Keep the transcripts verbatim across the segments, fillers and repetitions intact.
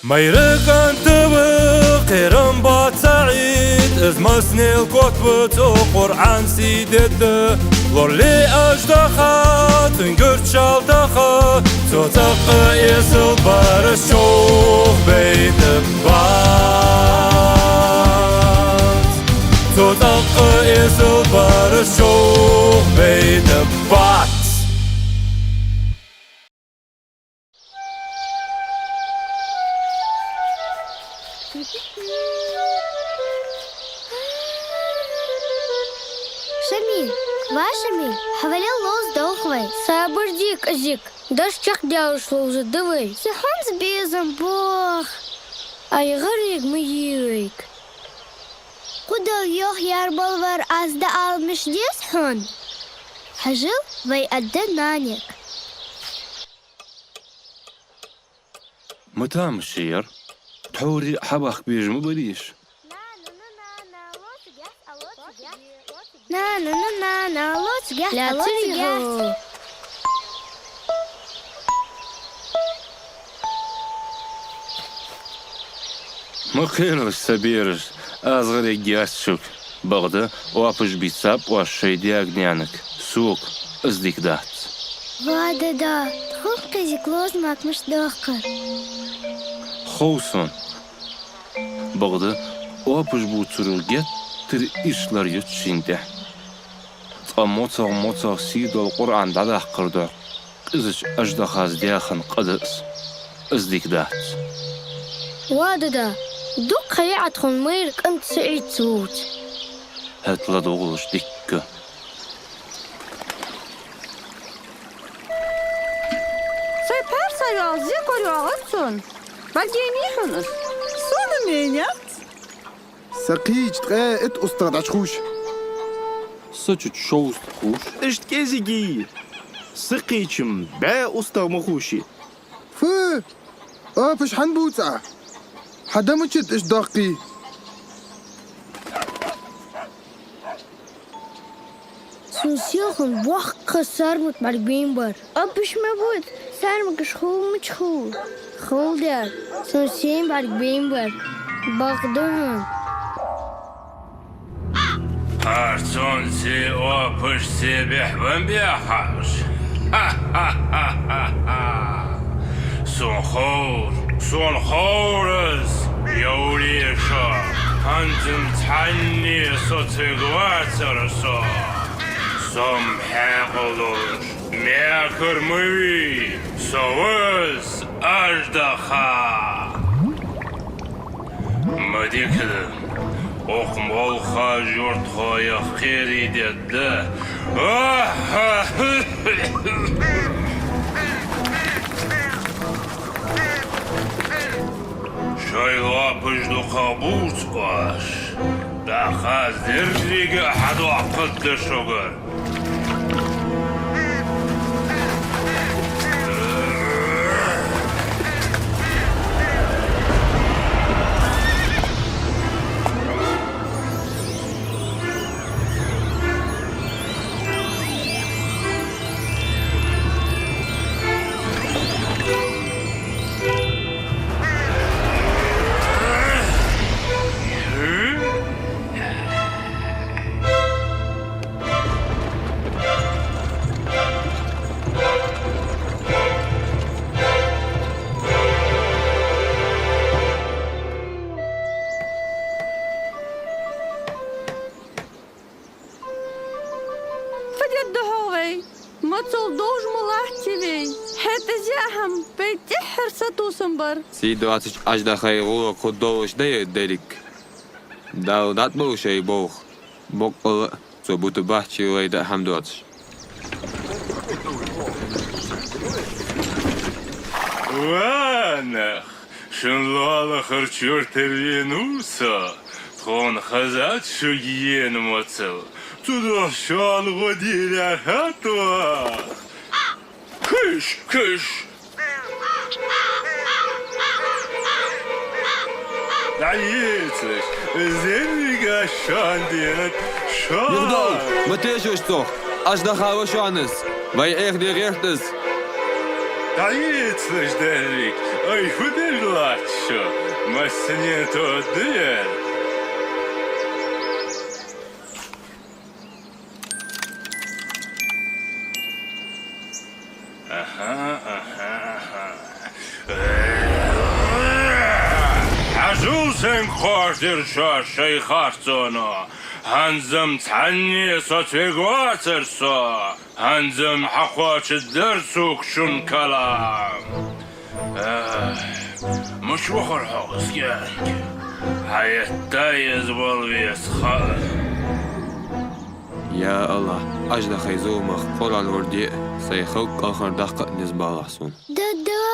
Майра кӀант ва, кхерам бац цу Ӏийда, из массанел котва цо, Къуръан сий дедда. Лорале аждаха, цун гуьрча шалтаха, цо цӀаккха эсала бараш човхабайта бац. Цо цӀаккха эсала бараш човхабайта бац. Шамиль, ва Шамиль, хьо вале ловза доагӀа вай. Сабар де, кӀезига, даш чакхдаьлча ловзаргда вай. Са хӀанз безам боагӀа. Ай, гӀарайга ма е вайга. Кхыдола йоах, ер балвар аз дӀаала мишта деза хьона? Хьажал, вай аргда нанега. Ма тамаш яр, тхьовра хьабахка безаш ма барий уж. Нана, ну, нана, лоаца гехь, лоаца гехь. Нана, ну, нана, лоаца гехь, лоаца гехь. Ма кхералаш, са бераш, аз гӀарайга яц шуга. Бакъда, оапаш бийцаб оаш шоай даьга-наьнага, сога, из дика дац. Ва дада, тхона кӀезига ловза мара мишта доаккхар? Хов сона. Бакъда, оапаш бувцарах геттара ирча лар юц шийна тӀа. Ткъа моцагӀа-моцагӀа сий дола Къуръан дӀадаккхар духьа, къизача аждахас даь хинна къа да из. Из дика дац. Ва дада, дукха ха яьй тхона майра кӀант СаӀид ца вувца. ХӀаьта ладувгӀалаш дикка. Сай пхьарса йоал, зе кор йоагӀац сона. БӀаргаяйнай хьона из? Сона меняц. Са кхийча ткъаь итт устагӀа дӀачухувш. Са чу шовзткъа ховш. Иштта кӀезига я. Са кхийча-м бӀаь устагӀа ма ховший. Фу! Оапаш хӀана бувц Ӏа? Хьа да мичад иштта доккхий? Сона сел хиннад боккха сармат бӀаргабайна бар. Оапаш ма бувц, сармагаш хул мича хул? Хул, даьра, сона сел бӀаргабайна бар. Бакъда хьона. Харцонца, оапашца бӀехбан баьхаш. Ха-ха-ха-ха-ха! Сона ховр, сона ховр из, йовле шо, хӀанз-м цхьанне со цига вацар со. Со-м хьаькъал долаш, мекар ма вий, со ва из, аждаха. Ма дика да, укх молха юртахоех кхерий дедда. Шоай лоапаш дукха бувц оаш. ТӀаккха аз деррига хьадоаккхаргда шугара. Фу дергда хьогӀ вай? Моцал довш ма латт вай. ХӀаьта из яа хӀама вай тӀеххьара сатувсам бар. Сий доацача аждахай гӀулакх хургдолаш да ер деррига. Дала дӀатӀаболба шоай болх. Боккъала а, цо бутаргбац вай даа хӀама доацаш. Ва нах, шун лоалахарча юртара венав со. Тхона хезад шуга ена моцал. Цудухьа шоана гӀо де лаьрхӀад тхо. Кхуьш, кхуьш! ДӀаэцалаш, из деррига шоана дена, шоана! Юхадовла, ма тешалаш цох, аждаха ва шоана из, вай Ӏехаде гӀерт из. ДӀаэцалаш, деррига, ай, фу дергда латта шо, массане а тодда ер. Аха, аха, аха. Хьажал, сенга кхоачадир шоаш шоай харцоно. ХӀанз-м цхьанне а соцавергвацар со. ХӀанз-м хьакхоачаргдар сога шун калам. Ах, мича вахар хьо, саг? Хьаэтта из вала веза хана. Я АллахӀ, аждахай зуламах къорал вар де, сай халкъ кӀалхардаккха а низ балахь сона. Дада!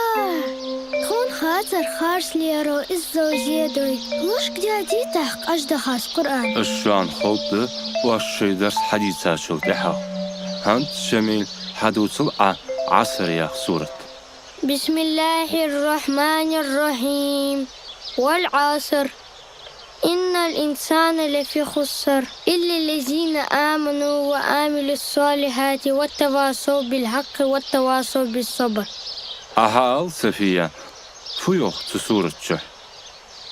Тхона хацар харцлеро иззал зе дой. Лушка даьдий тӀаккха аждахас Къуръан? Аз шоана ховргда оаш шоай дарс хьадийцачул тӀехьагӀа. ХӀанз, Шамиль, хьадувцал Ӏа «Ӏаср» яха сурат. بسم الله الرحمن الرحيم. والعصر. إن الإنسان لفي خسر. إلا الذين آمنوا وعملوا الصالحات وتواصوا بالحق وتواصوا بالصبر. Ӏа хьаала, Сафия, фу йоах цу сурата чу?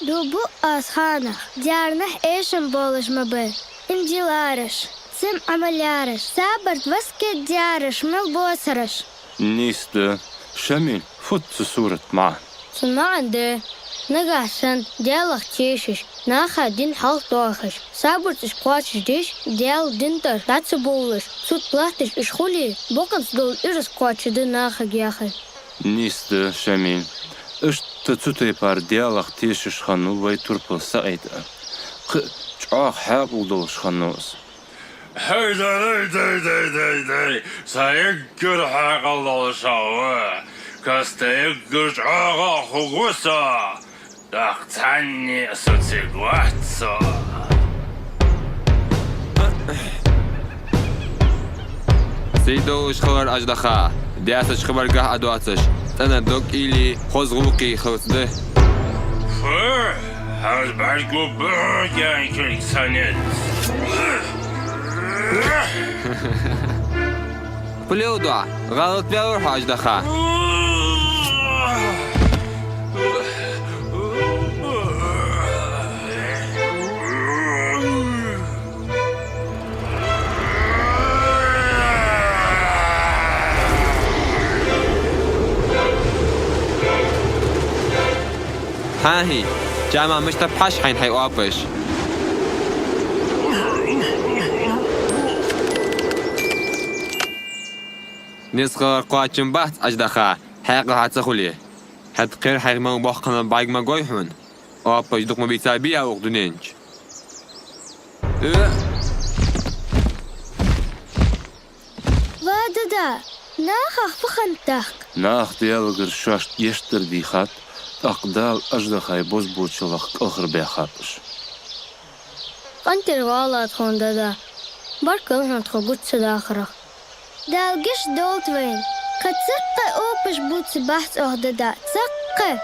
Дув буъ аз ханах, даьрнахьа эшам болаш ма бий. Иман диллараш, цун Ӏамал яраш, сабарт васкет дераш мел боацараш. Нийса да. Шамиль, фуд цу сурата маӀан? Цун маӀан да: нагахь санна Даьлах тешаш, наха дин хьалхадоахаш, сабарт уж кхоачашдеш, Даьла дина тӀара дӀа ца бовлаш, цу тӀа латташ уж хуле, бакъонца дола ираз кхоачашда нахага яхар. Нийса да, Шамиль. Иштта цу тайпара Даьлах тешаш хиннав вай турпал СаӀид а. Кхы а чӀоагӀа хьаькъал долаш хиннав из. ХӀай дай, дай, дай, дай, дай! Са эггара хьаькъал долаш ва! Каста эггара чӀоагӀа а хургва со! ТӀаккха цхьанне а соцавергвац со. Сий долаш хилар, аждаха, даьсача хабаргахьа а доацаш, цӀена дог уйла е, хоза гӀулакх е хилац да. Фу, хьажа бӀаргагу бӀаргаяьккхарг санна. Фу леладу Ӏа? ГӀалат ваьлар хьо, аждаха. ХӀа-хӀа, Джамал, мишта пхьаш хьайна хьай оапаш? Низ хилар кхоачам бац, аждаха, хьаькъал хьа ца хуле. ХӀаьта кхера хьайх мел боккха хиннаб бӀарг ма гой хьона. Оапаш дукха ма бийцабий укх дунен чу. Э! Ва дада, нахах фу хиннад тӀаккха? Наха Даьлагара шоашта гешт дар дийхад, тӀаккха Дала аждахай бозбуунчалах кӀалхарбаьхаб уж. КъинтӀера валла тхона, дада. Баркал хьона тхо гучадахарах. Дала гешт долда вайна. Кхы цаккхе оапаш бувца бац оаха, дада, цаккхе.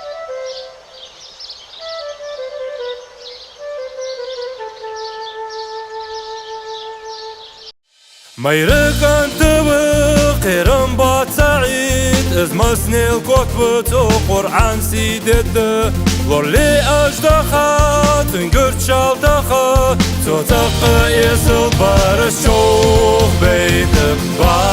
Майра кӀант ва, кхерам боаца СаӀид, из массанел котва цо Къуръан сий дедда. Лорале аждаха, цунгара шалтаха, цо цӀаккха эсала бараш чӀоагӀа бейта. Ва